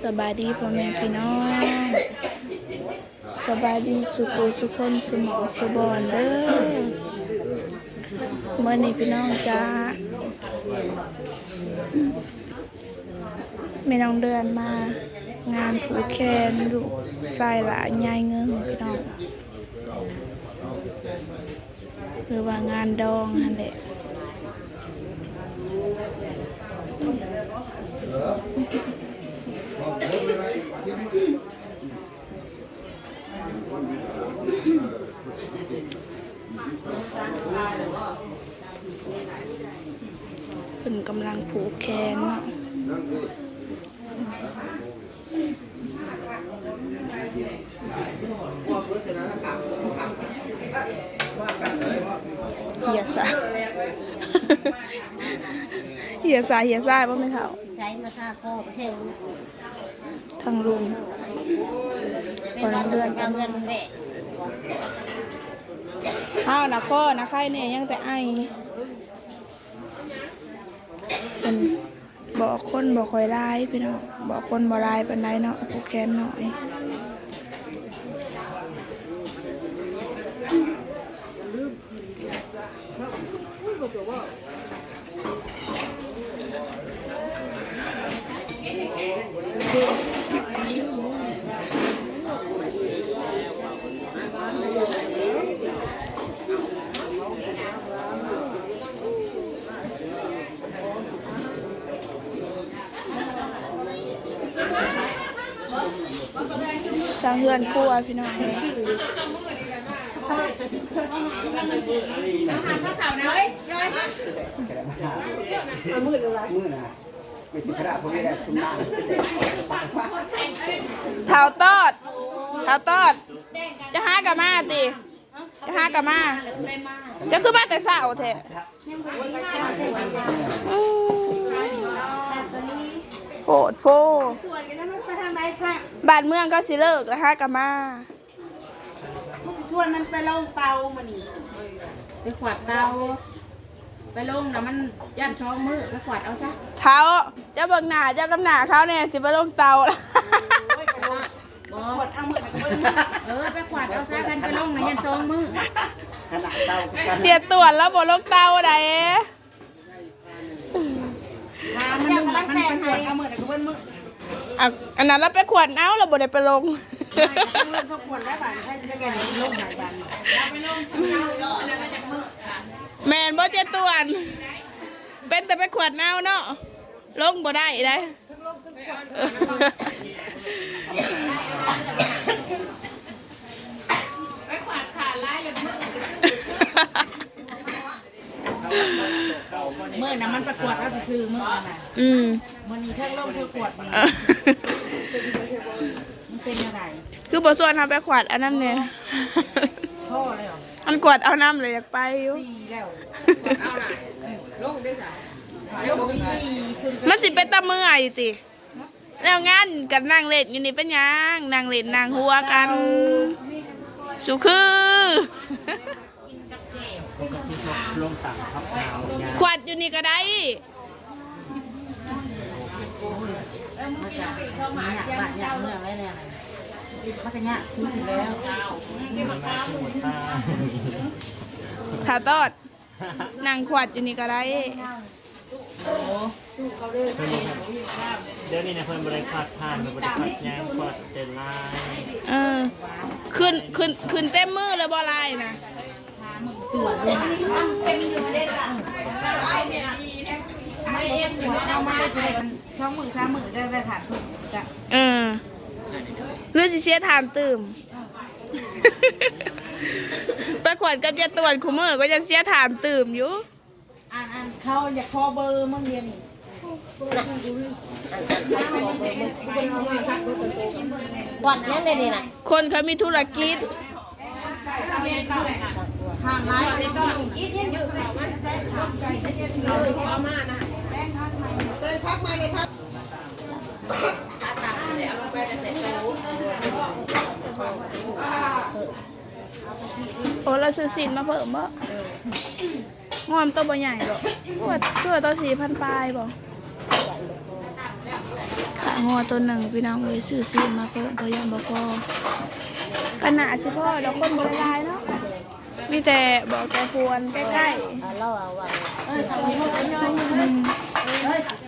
ສະບາຍດີພໍ່ແມ່ພີ່ນ້ອງ ສະບາຍດີສູ່ຜູ້ສູ່ຄົນ ສູ່ໝ່ອງສູ່ບ່ອນເດີ້. ມື້ນີ້ພີ່ນ້ອງຈ໋າ ແມ່ນ້ອງເດືອນມາງານຜູກແຂນລູກຊາຍຫຼ້າຍາຍເງິງພີ່ນ້ອງ. ຫຼືວ່າງານດອງຫັ້ນແຫຼະ. ເພິ່ນກຳລັງຜູກແຂນເນາະ. ເຫຍຊາ ເຫຍຊາ ເຫຍຊາບໍ່ແມ່ເຖົ້າ ໃຊ້ມາທາຄໍປະເທດ ທາງລຸງ ເປັນວ່າເດືອນເອົາເງິນແບກ ເຮົານະຄໍນະໄຄແດ່ ຍັງແຕ່ໄອ ເປັນ ເບາະຄົນບໍ່ຄ່ອຍຫຼາຍພີ່ນ້ອງ ເບາະຄົນບໍ່ຫຼາຍປານໃດເນາະ ຜູກແຂນນ້ອຍ. ສ້າງເຮືອນຄົວພີ່ນ້ອງເອີຍ ທ້າວຕອດ ທ້າວຕອດ ຈະຫາກະມາຕິ? ຫາກະມາ ເຈົ້າຄືມາແຕ່ເຊົ້າແທ້? ໂພດໂພ ບ້ານເມືອງເຂົາຊິເລີກແລ້ວ ຫາກະມາ. ຊິຊວນມັນໄປລົງເຕົາມື້ນີ້ ໄປຂວດເຕົາ ໄປລົງນະ ມັນຢ້ານສອງມື້ ໄປຂວດເອົາຊະ. ທ້າວ ເຈົ້າເບິ່ງໜ້າເຈົ້າກັບໜ້າເຂົາແດ່ ຊິໄປລົງເຕົາ. ໂອ້ຍ ໄປລົງ ບໍ່ ໄປຂວດເອົາມື້ນະ ເອີ ໄປຂວດເອົາຊະ ຄັນໄປລົງນະຢ້ານສອງມື້. ຂະໜາດເຕົາຄືກັນ ເຈຍຕວນລາວບໍ່ລົງເຕົາໃດ. ອັນນັ້ນລາວໄປຂວດເອົາ ລາວບໍ່ໄດ້ໄປລົງ. ແມ່ນບໍ່ເຈຍຕວນ? ເປັນແຕ່ໄປຂວດເອົາເນາະ ລົງບໍ່ໄດ້ໃດ. ມື້ນັ້ນມັນໄປຂວດເອົາຊື່ໆ ມື້ນັ້ນນະ. ອືມ ມື້ນີ້ເທິງລົງເທິງຂວດ ມັນເປັນຈັ່ງໃດ? ຄືບໍ່ຊວນເຮົາໄປຂວດເອົານຳແດ່? ພໍແລ້ວ ມັນຂວດເອົານຳແລ້ວ ຢາກໄປຢູ່. ມັນຊິເປັນຕາເມື່ອຍຕິ? ແນວງານກັນນັ່ງເຫຼັ້ນຢູ່ນີ້ເປັນຫຍັງ? ນັ່ງເຫຼັ້ນນັ່ງຫົວກັນ ສຸຄື ຂວດຢູ່ນີ້ກະໄດ້. ຖ້າຕອດ ນັ່ງຂວດຢູ່ນີ້ກະໄດ້. ໂອ້ ດຽວນີ້ນະ ເພິ່ນບໍ່ໄດ້ຂວດຖ່ານ ເພິ່ນບໍ່ໄດ້ຂວດຫຍັງ ຂວດເຕັມລາຍ. ເອີ ຂຶ້ນ ຂຶ້ນ ຂຶ້ນເຕັມມື້ແລ້ວບໍ່ລາຍນະ? ສອງມື້ສາມມື້ໄດ້ ໄດ້ຖ່ານເພີ່ມ. ເອີ ຫຼືຊິເສຍຖ່ານຕື່ມ? ໄປຂວດກັບຍາຕວນຄູ່ມື້ກະຍັງເສຍຖ່ານຕື່ມຢູ່. ອັນ ອັນ ເຂົາຢາກຂໍເບີມຶງດຽວນີ້. ວັດຫຍັງໄດ້ນີ້ນະ? ຄົນເຂົາມີທຸລະກິດ. ໂອ້ ລາວຊື້ຊີ້ນມາເພີ່ມບໍ? ງວມໂຕບໍ່ໃຫຍ່ບໍ? ຕົວ ຕົວ ໂຕສີ່ພັນປາຍບໍ? ຂາງົວໂຕໜຶ່ງພີ່ນ້ອງເອີຍ ຊື້ຊີ້ນມາເພີ່ມ ເພາະຢ້ານບໍ່ພໍ. ກະໜ້າຊິພໍດອກ ຄົນບໍ່ໄດ້ຫຼາຍເນາະ ມີແຕ່ບອກແຕ່ພວນໃກ້ໆ. ອືມ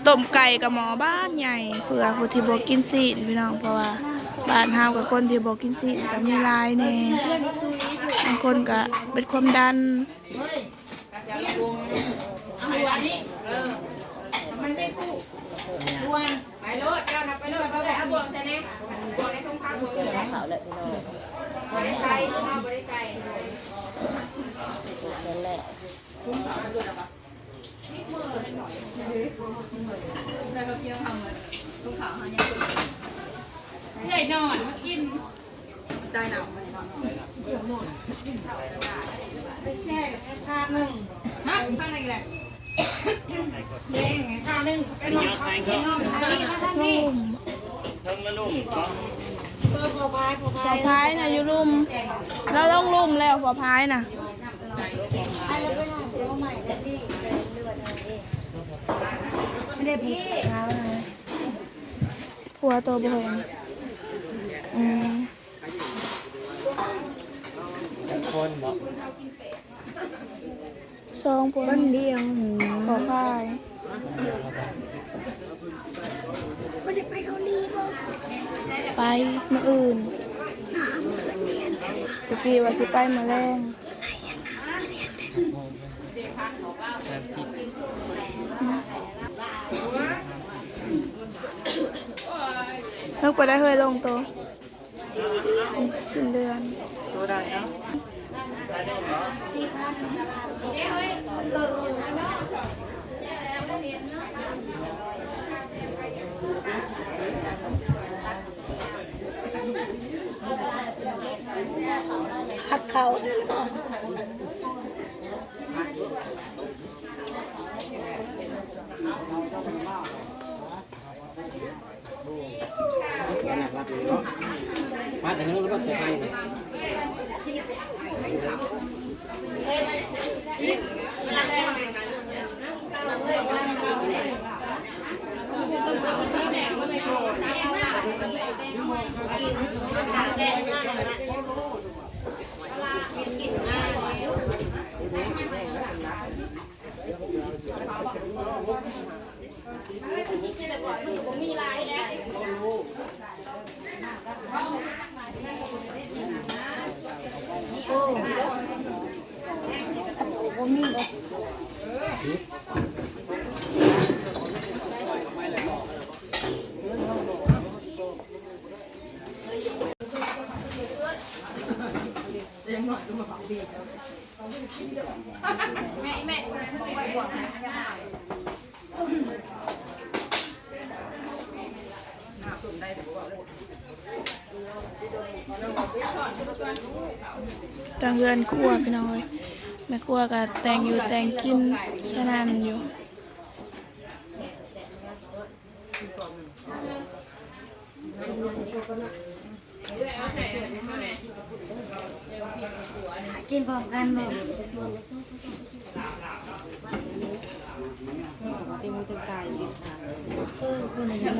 ຕົ້ມໄກ່ກະໝໍ້ບັກໃຫຍ່ ເພື່ອຜູ້ທີ່ບໍ່ກິນຊີ້ນພີ່ນ້ອງ ເພາະວ່າບ້ານເຮົາກະຄົນທີ່ບໍ່ກິນຊີ້ນກະມີຫຼາຍແດ່ ບາງຄົນກະເປັນຄວາມດັນ. ໄປໂລດ ເຈົ້ານະໄປໂລດ ເອົາບ່ວງໃສ່ແດ່ ບ່ວງໃນຖົງຜ້າ ບ່ວງໃສ່ແດ່ ເຂົ້າແລ້ວພີ່ນ້ອງ ບໍ່ໄດ້ໃສ່ ບໍ່ໄດ້ໃສ່ ເອື້ອຍນອນກິນ ໃສ່ນ້ຳ ໄປແຊ່ຂ້າງໜຶ່ງ ຮະ ຂ້າງໜຶ່ງແຫຼະ ຂ້າງໜຶ່ງ ໄປນອນ ເທິງລະລຸ່ມ ເອີ ພໍ່ພາຍ ພໍ່ພາຍ ພໍ່ພາຍນະຢູ່ລຸ່ມ ລາວລົງລຸ່ມແລ້ວ ພໍ່ພາຍນະ ໄດ້ພີ່ ເອົາໃໝ່ ໄດ້ພີ່ ໄດ້ພີ່ ໄດ້ພີ່ ຜົວໂຕບໍ່ເຫັນ ອືມ ຈັກຄົນເນາະ ສອງຄົນ ຄົນດຽວ ພໍ່ພາຍ ໄປມື້ອື່ນ ຕະກີ້ວ່າຊິໄປມື້ແລງ. ສາມສິບ ເຮົາກໍໄດ້ເຮີ້ຍລົງໂຕ ສິ້ນເດືອນ ໂຕໄດ້ເນາະ. ພັກເຂົ້າ ທາງເຮືອນຄົວພີ່ນ້ອງເອີຍ ແມ່ຄົວກະແຕ່ງຢູ່ແຕ່ງກິນ ສະໜັ່ນຢູ່. ກິນພ້ອມກັນບໍ່? ເອີ ຄົນລະຢ່າງ.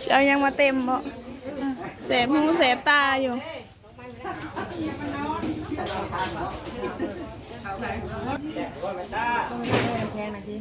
ຊິເອົາຫຍັງມາເຕັມບໍ່? ແສບຫູແສບຕາຢູ່. ແຂງໜ້ອຍຊິ.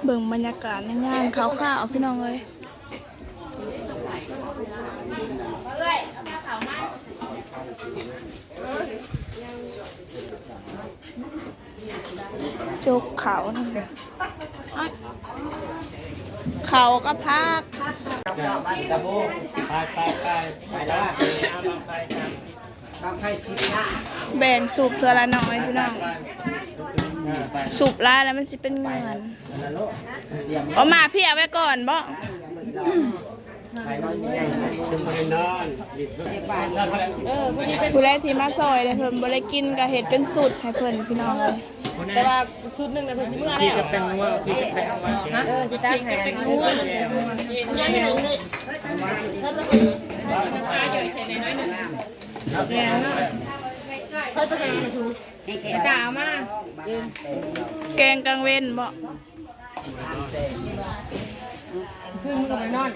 ເບິ່ງບັນຍາກາດໃນງານຄ່າວໆ ພີ່ນ້ອງເອີຍ. ຈົກເຂົ້ານັ້ນ ເຂົ້າກັບຜັກ. ໄປ ໄປ ໄປ ໄປແລ້ວ ບັ້ງໄຟສາມສິບ. ແບ່ງສູບເທື່ອລະໜ້ອຍພີ່ນ້ອງ ສູບຫຼາຍແລ້ວມັນຊິເປັນເຫງືອນ. ເອົາມາເພຍໄວ້ກ່ອນບໍ? ຜູ້ໃດທີ່ມາຊ່ອຍແດ່ ເພິ່ນບໍ່ໄດ້ກິນກະເຮັດເປັນສູດໃຫ້ເພິ່ນພີ່ນ້ອງເອີຍ. ແຕ່ວ່າຊຸດໜຶ່ງນະເພິ່ນຊິເມືອແລ້ວ ແປ້ງນົວ ເອີ ຊິຕັກໃຫ້ ແກງເນາະ ຕາເອົາມາ ແກງກາງເວັນບໍ? ຄືນມື້ກະໄປນອນ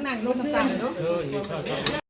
ນັ່ງລົມຕາເນາະ.